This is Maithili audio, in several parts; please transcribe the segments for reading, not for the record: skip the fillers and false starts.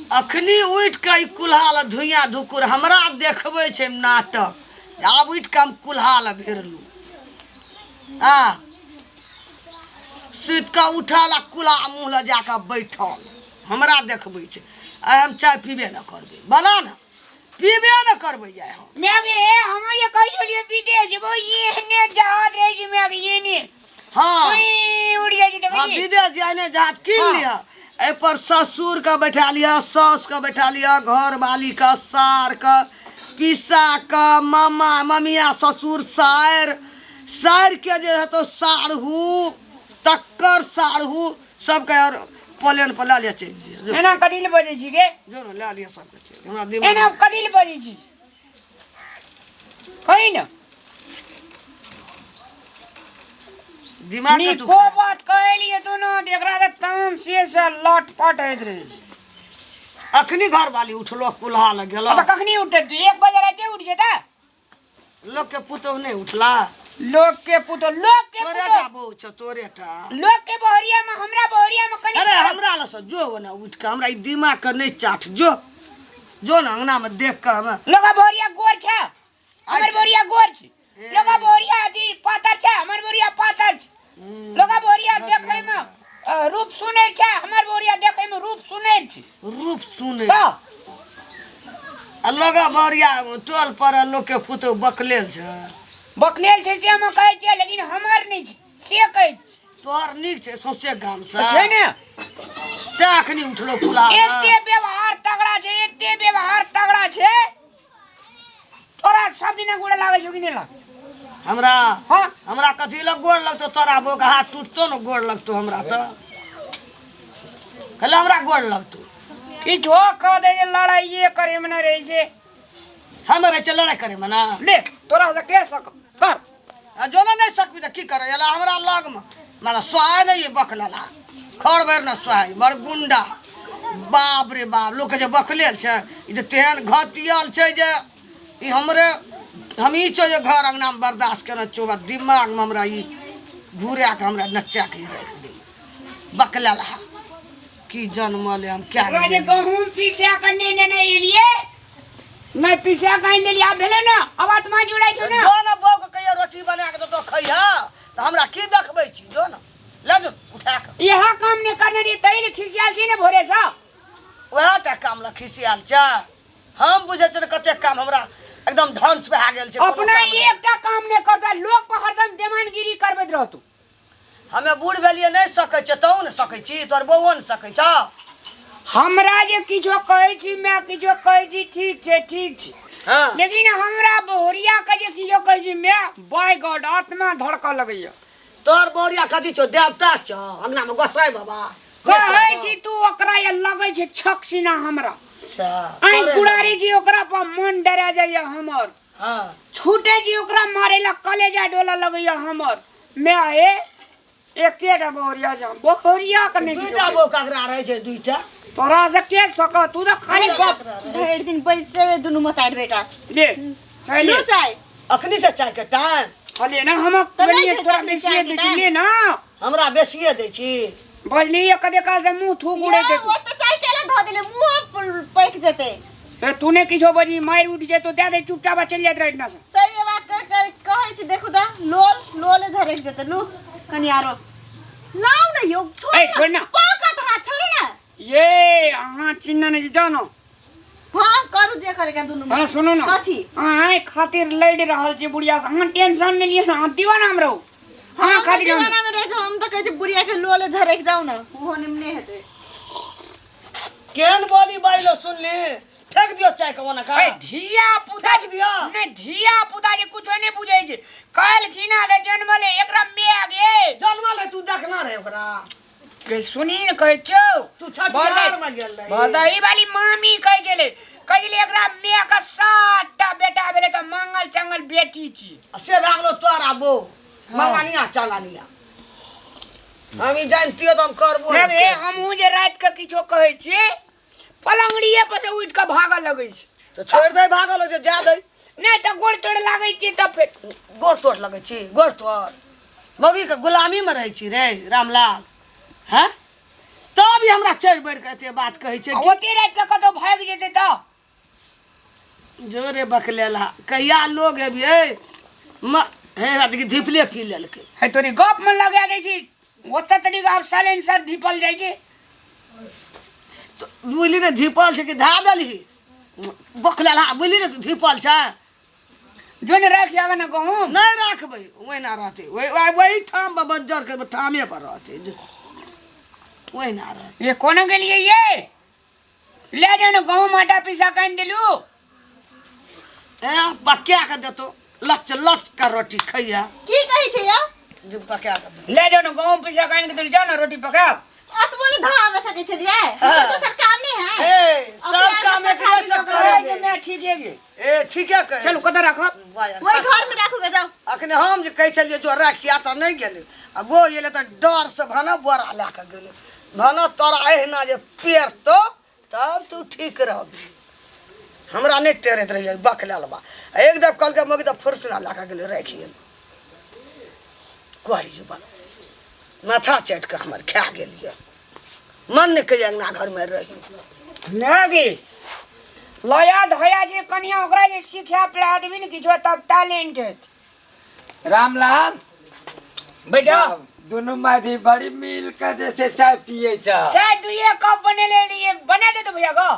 अखनी उठि कऽ ई कुल्हा लए धुइयाँ धुकुर हमरा देखबै छै नाटक। आब उठि कऽ हम कुल्हा लए भिड़लहुँ। आ सुति कऽ उठल आ कुल्हा मुँह लए जा कऽ बैठल हमरा देखबै छै। आइ हम चाय पीबे नहि करबै, बना ने, पीबे नहि करबै आइ हम। मैं गे हम ये कहि छलियै विदेश जेबो, एहने जहाज रहै छै मैं गे, एहने। हाँ। सुई उड़ि जाइ छै, देखै हाँ, छी? विदेश जाय ने जहाज कीन हाँ। लिअ, एहि पर ससुर के बैठा लिअ, साउस के बैठा लिअ, घरवाली के, सार के, पीसा के, मामा ममिया ससुर सार सार के जे हेतौ सारहू तक्कर सारहू सबके और प्लेन पर लए लिअ चलि लिअ। जो। एना कथी लए बजै छी गे? जो ने लए लिअ सबके चलि, हमरा दिमाग एना कथी लए बजै छी कही ने। दिमाग के तू नीको बात कहलिए तू न, एकरा तऽ ताम से से लटपट होइत रहै छै। अखनी घरवाली उठलो कुल्हा लग गेलो। तऽ कखनी उठतै? 1 बजे राति उठ जेतै। लोक के पुतोहु नहि उठला। लोक के पुतोहु, लोक के तोरे पुतोहु। टा बहू छौ, तोरे टा। लोक के बहरिया में, हमरा बहरिया में कनी अरे फरक। हमरा लग से जो ने उठ के हमरा ई दिमाग के नहि चाट, जो जो ने अंगना में देख के हमे। लोक के बहरिया गोर छै, हमर बहरिया गोर छै। ए। लोक के बहरिया अथी पातर छै, हमर बहरिया पातर छै। लोक के बहरिया देखै में रूप सुनैर छै, हमर बहरिया देखै में रूप सुनैर छै। रूप सुनैर। तऽ आ लोक बहरिया टोल पर लोक के पुतोहु बकलेल छै। बकलेल छै से हम कहै छियै, लेकिन हमर नहि छै से कहै छी। तोहर नीक छै सौंसे गाम से। छै ने। तैं अखनी उठलो फुला। एते व्यवहार तगड़ा छै, एते व्यवहार तगड़ा छै। तोरा सब दिना गोड़ लागै छौ कि नहि लागै? हमरा? हाँ। हमरा कथी लग गोड़ लगतौ? तोरा बौक हाथ टूटतो ने गोड़ लगतौ हमरा तऽ। कहले हमरा गोड़ लगतौ। किछो कह दे जे लड़ाइए करे में नहि रहै छै। हम रहै छै लड़ाइ करे में ना। ले तोरा से के सक कर। आ जो ने नहि सकबी तऽ की करे? एला हमरा लग में मतलब सोहाय नहि ये बकलेला खर भरि ने सोहाय बड़ गुंडा। बाप रे बाप, लोक जे बकलेल छै ई तऽ तेहन घटियल छै जे ई हमरे हमही छौ जे घर अंगनामे बर्दाश्त केने छौ। दिमागमे हमरा ई घुरा कऽ हमरा नचा के राखि दे बकलेला की जनमल हम क्या ओकरा जे गहूँम पीसा कऽ नहि नेने एलियै, नहि पीसा कऽ आनि देलियै, आब भेलै ने, आब आत्मा जुड़ै छौ ने। जो ने बौक कहियो रोटी बना कऽ देतौ खैहऽ तऽ हमरा की देखबै छी? जो ने ले जो उठा कऽ। इएह काम नहि करने रहियै तै लए खिसियाल छी ने भोरेसँ। वएह टा काम लए खिसियाल छै। हम बुझै छियै ने कतेक काम हमरा एकदम धंस भए गेल छै। कोनो अपना काम नहि। एकटा काम नहि करतै, लोक पर हरदम बेमानगिरी करबैत रहतौ। हमे बूढ़ भेलियै नहि सकै छियै, तहूँ नहि सकै छी, तोहर बौओ नहि सकै छौ। हमरा जे किछो कहै छी, माय किछो कहै छी, ठीक छै ठीक छै। हाँ। लेकिन हमरा बहुरिया के जे किछो कहै छी माय, बाय गॉड आत्मा धड़कऽ लगैया। तोहर बहुरिया कथी छौ? देवता छौ अंगना में गोसाई बाबा। कहै छी तू ओकरा ये लगै छै छक सीना हमरा। तोरे आँखि गुड़ारी छी ओकरा पर मन डरा जाइया हमर। हाँ। छूटे छी ओकरा मारे ला कलेजा डोला लगैया हमर। माय हे एकेटा बहुरिया जा, बहुरिया के नहि दुईटा बहू ककरा रहै छै? दुईटा। तोरा से के सक? तू तऽ खाली गप भरि दिन बैसले रहे दुनू मतारि बेटा। ले चाय ले। लू चाय। अखनी छै चाय के टाइम? हले ना हम तऽ नहि बोलिए छै तोरा चाय बेसिए के दै छी, टाइम। ले ना। हमरा बेसिए दै छी। बजली कदे काल से मुंह थूक उड़े यौ, दे। ओ तऽ चाय केला धऽ देले, मुंह पकि जेतै। ए तू ने किछो बजी मारि उठ जेतो, दे दे चुपचाप चलि जाइत रह एहिठिना से। सही बात कहै छी, देखू तऽ लोल लोले झरकि जेतै। लू कनि आरो लाउ ने यौ, छोड़ ए, छोड़ ना। पाकत हाथ छोड़ू ना। ये अहाँ चिन्ह नहि जानो। हाँ करू जे करे के दुनू। अरे सुनू ना। कथी? अहाँ खातिर लड़ि रहल छी बुढ़िया से, अहाँ टेंशन नहि लिअ, अहाँ दीवाना में रहू। अहाँ हम तऽ खातिर हम- दीवाना में रहै छी, हम तऽ कहै छी बुढ़िया के लोले झरकि जाउ ने, ओहो निमने हेतै। केहन बोली बाइलो सुनली? फेंक दियो चाय के ओना का। ए धिया पुता फेंक दियो। नहीं धिया पुता जे कुछो नहीं बुझै छै। काल्हि खिना के जनमले एकरा my गे। जनमले तू देखना रहे ओकरा। के सुनी ने कहै छौ। तू छठिहार में गेल रही। बदई वाली मामी कहै छलै, कहै छलै एकरा my के 7टा बेटा भेलै तऽ मंगल चंगल बेटी छी। आ से भए गेलो तोरा बो मंगनिया चंगनिया। हम ई जानतियो तऽ हम करबो रे, नहि। हमहूँ जे राति के किछो कहै छियै पलंगड़िए पर से उठि कऽ भागऽ लगै छै। तऽ छोड़ि दे, भागल होइ छै, जा दे। नहि तऽ गोड़ तोड़ लागै छी तऽ फेर गोड़ तोड़ लगै छी? गोड़ तोड़ मौगी के गुलामी में रहै छी रे रामलाल। हैं तब ई हमरा चढ़ि बढ़ि कऽ एते बात कहै छै आ ओते राति के कतौ भागि जेतै तऽ जोरे बकलेला कहिया लोग एबियै म हे रात के धिपले पी लेलकै हे तोरी गप मन लगा दै छी ओतऽ तनिक आब साइलेंसर धीपल जाइ छै तऽ बुझली ने धीपल छै कि धए देलही बकलेला बुझली ने धीपल छै जो ने राखि आगे ने गहूँम नहि राखबै ओहिना रहतै ओहि ओहि ठाम पर बज्जर के ठामे पर रहतै ओहिना रहतै ये कोना गेलियै ये ले जाओ ने गहूँम आटा पीसा के आनि देलू ए पका के देतो लच लच के रोटी खैया की कहै छै यौ जे पका के देतो ले जाओ ने गहूँम पीसा के आनि के देलू जाओ ने रोटी पकाओ अतबो नहि धराबे सकै छलियै हमर दोसर काम नहि है ए सब काम एकरे से अरे करे जे मैं ठीक है गे ए ठीके कहे चलू कतऽ राखब वही घर में राखू के जाओ अखने हम जे कहै छलियै जो राखिया तऽ नहि गेलै आ वो एलै तऽ डरसँ भाना बोरा लए कऽ गेलै भाना तोरा एहिना जे पेरतौ तब तू ठीक रहबी हमरा नहि टेरैत रहियै बकलेलबा एक दफ कहलकै मगी तऽ फुर्सना लए कऽ गेलै राखि गेलै करियै बला माथा चाटि कऽ हमर खा गेलियै मन नहि कहियै अङ्गना घरमे रही नहि गे लया धया जे कनिया ओकरा जे सिखा पिला देबी ने किछो तब टैलेंट है रामलाल बैठो दुनू माधी बड़ी मिल के जे छै चाय पियै छै चाय दुइये कप बनेले लिए बना दे तो भैया गो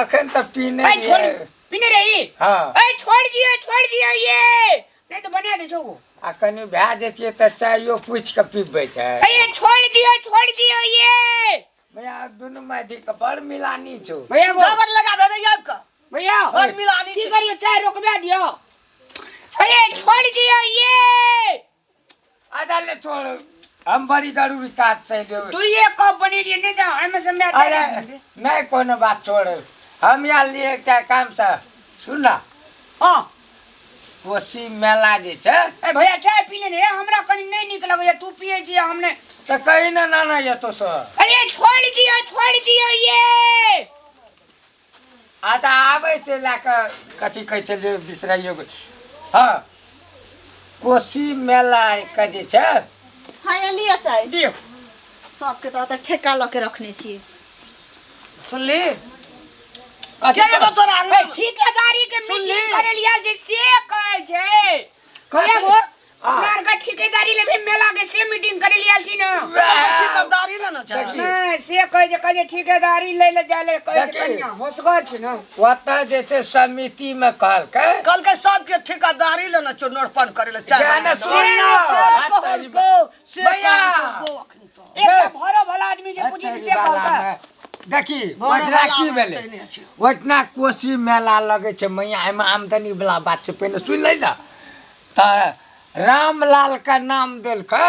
एखन तऽ पीने ऐ छोड़ रहियै। पीने रही हाँ। ऐ छोड़ दियो छोड़ दियो ये नहीं तो बना दे छोगो आ कनि भए जैतियै तऽ चायो पूछि कऽ पीबै छै अरे छोड़ दियो ये भैया दुनू माधी के बड़ मिलानी छौ भैया गो झगड़ लगा दे रे आबि कऽ भैया बड़ मिलानी की छै। करियो चाय रोकबा दियो अरे छोड़ दियो ये अच्छा ले छोड़ हम बड़ी जरूरी काज से लेबै दुइये कप बनेलियै नहीं तो एहिमे से मैं अरे नहीं कोनो बात छोड़ हम यहाँ लिए एकटा काम से सुन ना हाँ कोसी मेला जे छै ए भैया चाय पी लेने हमरा कनि नहीं नीक लगैया तू पिए छी हम नहीं तऽ कही ना नाना ये तो सर अरे छोड़ दियो ये अच्छा आबै छै लए कऽ कथी कहै छै जे बिसराइयो गेल। हँ कोसी मेला के जे छै हाँ ये लिअ चाय दियो सबके तऽ ओतऽ ठेका लऽ के रखने छियै सुनली कथी के एगो तोरा ए अंगना ठेकेदारी के मीटिंग करे लिया जे से कहै छै कथी? एगो अपना आर के ठेकेदारी ले भी मेला के से मीटिंग करे लिया छी ना ठेकेदारी ने ने छै देखी। नहीं से कहै छै कहै छै ठेकेदारी ले ले जाय ले कहै छै देखी। कनिया होशगर छै ना ओतऽ जे छै समितिमे कहलकै कहलकै सबके ठेकेदारी लेना छौ नोरपन करे ले चाय जाने सुन ना। से कहलकौ से भैया। कहलकौ अखनी तो एकटा भरो भला आदमी जे पूछी से कहलकै देखी भरो ओहिठिना भला की आदमी भेलै तहिने छै। ओहिठिना कोसी मेला लगै छै मैया एहिमे आमदनी वला बात छै पहिने सुनि लै ने तऽ रामलालके नाम देलकै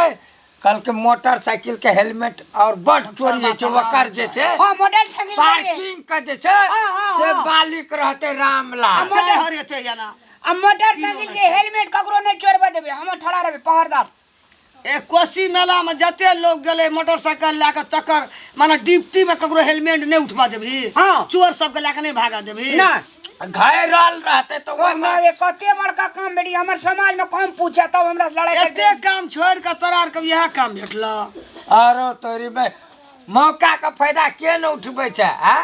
कहलकै मोटरसाइकिलके हेलमेट आओर बड चोरी होइ छै ओकर जे छै हाँ मोटरसाइकिल पार्किंग के जे छै हाँ, हाँ, से हाँ। मालिक रहतै रामलाल चाय हरेतै एना आ मोटरसाइकिल के हेलमेट ककरो नहीं चोरबा देबे हम ठड़ा रहबे पहरदार ए कोसी मेलामे जते लोग गेलै मोटरसाइकिल लए कऽ तकर माने ड्यूटीमे ककरो हेलमेट नहि उठबा देबही हाँ। चोर सबके लए कऽ नहि भागा देबही नहीं घायल रहतै तऽ ओहिमे अरे कते बड़का काम बेटी हमर समाज में कम पूछे तब हमरा से लड़ाई एते काम छोड़ि कऽ तोरा आरके इएह काम भेटल आरो तोरी में मौका के फायदा के ने उठबै छै आ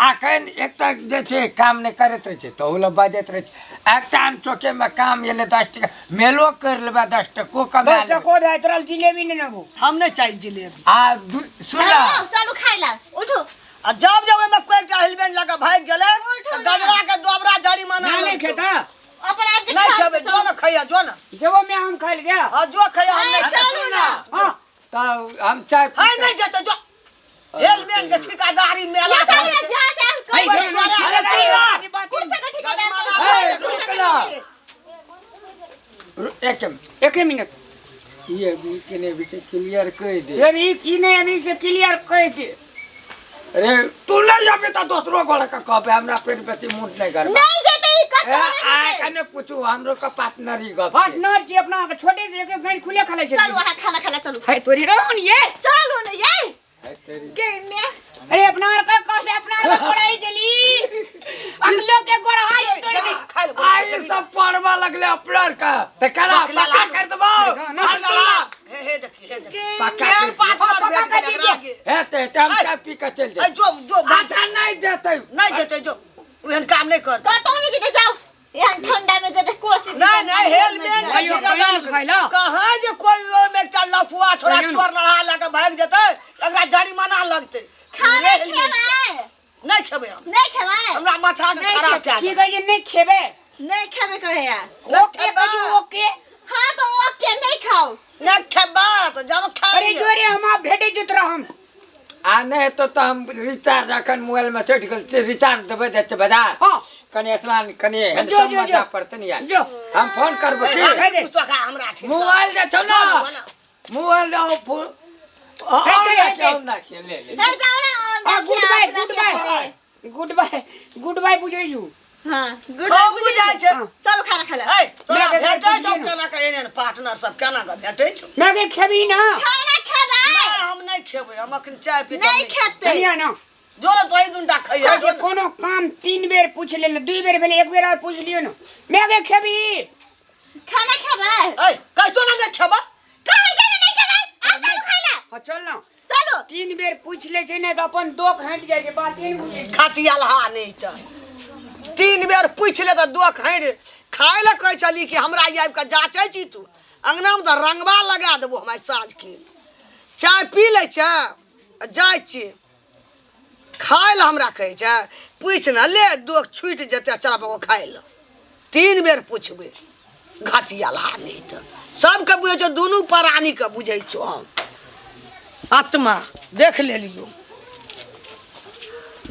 अखन एक तऽ जे छै काम नहि करैत रहै छै तहू लए बजैत रहै छै एकटा चौकेमे काम एलै 10 टका मेलो करि लेबै 10 टको कमा दस लेबै टको रहै तोरा जिलेबी नहि नेबो हम नहि चाही जिलेबी आ सुन चलू चलू खाय ला उठू आ जब जब ओहिमे कोई एकटा हेलमेट लऽ कऽ भागि गेलै तऽ गजरा के दोबरा जरिमाना ना नहीं लगतौ। खेता अपन आबि के नहि खा खेबै जो ने खैया जो ने जेबो मैं हम खाइ गया हाँ जो खैया हम नहि चलू ना हाँ तऽ हम चाय पी हाय कऽ- नहि जेतै जो हेलमेट के ठेकेदारी मेला या चल या जा से है, कर जो ना, अरे बात कुछ के ठेकेदार ए, रुक ना। एक मिनट एक मिनट ई अभी के नहीं अभी से क्लियर कहि दे ये भी की नहीं अभी से क्लियर कह दे अरे तू नहीं अभी तऽ दोसरो गोड़ के कहबै हमरा पेट बेसी मूड नहीं करबै नहीं जेतै ई ए, कतौ आ नहीं जेतै कने पूछू हमरो के पार्टनर ही गप छै। पार्टनर छी अपना के छोटे से एक एक गाड़ी खुले खाले छै चलू अहाँ खाना खाला चलू है तोरी रहन ये चलू ने ये है तेरी गे ने अरे अपना आर का कह अपना आर का गोड़ाई चली अगलो के गोड़ाई तोड़ दी आ ई सब पढ़वा लगले अपना का तऽ केना पक्का कर देबौ ना, फालतू। हे हे देखी हे देखी पक्का केहन कर पार्टनर पक्का भेट कर गेल एकरा दीजिए। गे। हे कऽ चलि ऐ जेतै। जो जो। अच्छा, नहि जेतै। नहि जेतै, जो, ओहन काम नहि कर। कतौ नहि जेतै, जाउ। एहन ठंडा में जेतै कोसी। नहीं नहीं, हेलमेट कहियो नहीं छै। कहियो ने खाइ ला। कहाँ जे कोई ओहिमे एकटा लफुआ छोड़ा कहियो ने। चोर नहा लए के भागि जेतै, एकरा जरिमाना लगतै। खाना रे हेलमेट। खेबै? नहि खेबै हम। नहि खेबै? हमरा माथा के नहीं खराब खेबै। कए की देलक। कहै छै नहि खेबै? नहि खेबै कहैया। ओके। खेबै। कहै छै ओके। हाँ तो ओके, नहीं खाओ। नहि खेबै तऽ जब खा अरे लिअ। जोरे हम आब भेटै छै तोरा हम। आ नहि हेतौ तऽ हम रिचार्ज अखन मोबाइल में सटि गेल छै, रिचार्ज देबै जाइ छै बाजार। हाँ। कनि स्नान कनि जो, हैंडसम जो, मजा जो। पड़तै ने यार। जो। हम फोन करबो की? हे दे। कुछो खा हमरा ठीक सँ। मोबाइल जे छौ ना। बोल, बोल। मोबाइल दो फोन और हेतै, राखी हेतै। और राखी ले ले। नहीं जाओ ना और। हाँ, good bye, good bye. Bye, good bye, good bye, बुझै छु। हाँ, गुड खूब बाय। बुझाइ छै। चलो, खाना खा ले। है तोरा मेरा बेटा भेटै छौ बुझिए ना। केना के एहन पार्टनर सब केना के भेटै छौ? मैं के खेबी ना? खाना खेबै? नहि, हम नहि खेबै, हम अखन चाय पी। नहीं खेते। कनिया ना। जोरे तोही दुनटा खइहे। चल जे कोनो काम 3 बेर पूछ लेल, 2 बेर भेलै, एक बेर और पूछ लियो ना। मैं के खेबी? खाना खेबै? ऐ कहै छौ ना नहि खेबै। कहै छै ने नहीं खेबै। आ चलो खाइ ले। हाँ, चल ना। चलो। 3 बेर पूछ ले छै ने तऽ अपन दोख हटि जाइ छै, बाते नहि बुझै छै। खतियलहा नहि तऽ 3 बेर पूछि ले तऽ दोख हटि। खाय लए कहै छली कि हमरा ई आबि कऽ जाँचै छी तू अङ्गनामे तऽ रङ्गबा लगा देबो हम आइ साँझके। चाय पी लै छै आ जाइ छियै खाय लए। हमरा कहै छै पूछि ने ले, दोख छूटि जेतै, चल बाबू खाय लए। 3 बेर पुछबै। घटियलहा नहि तऽ सबके बुझै छौ, दुनू प्राणीके बुझै छौ। हम आत्मा देख लेलियौ।